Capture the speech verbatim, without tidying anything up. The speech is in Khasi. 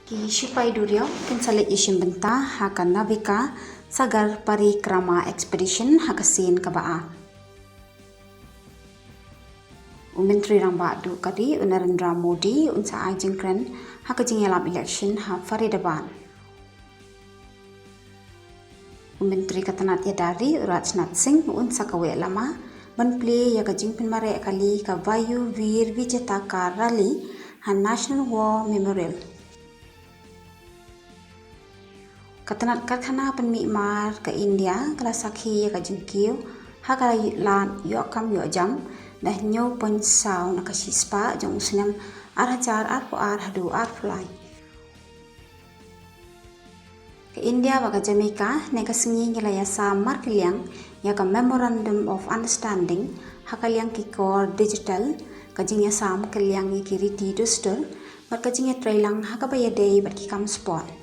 Ki shipai duriaw kin sa leit ïashim bynta ha ka Navika Sagar Parikrama Expedition ha ka sien kaba ar. U Myntri Rangbah duh ka ri u Narendra Modi un sa ai jingkren ha ka jingïalap election ha Faridabad. U Myntri ka tnat ïada ri u Rajnath Singh un sa kaweh lama ban plie ïa ka jingpynmareh kali ka Vayu Veer Vijetaka Rally ha National War Memorial. Ka tnat karkhana pynmih mar ka India ka la sakhi ïa ka jingkiew ha ka lad ïoh kam ïoh jam da hynñiew point saw na ka shispah jong u snem ar hajar arphew ar haduh arphew lai. Ka India bad ka Jamaica ne ka sngi ngi la ïasam markylliang ïa ka Memorandum of Understanding ha ka liang ki kor digital, ka jingïasam kylliang ïa ki riti dustur bad ka jingïatreilang ha kaba ïadei bad ki kam sport.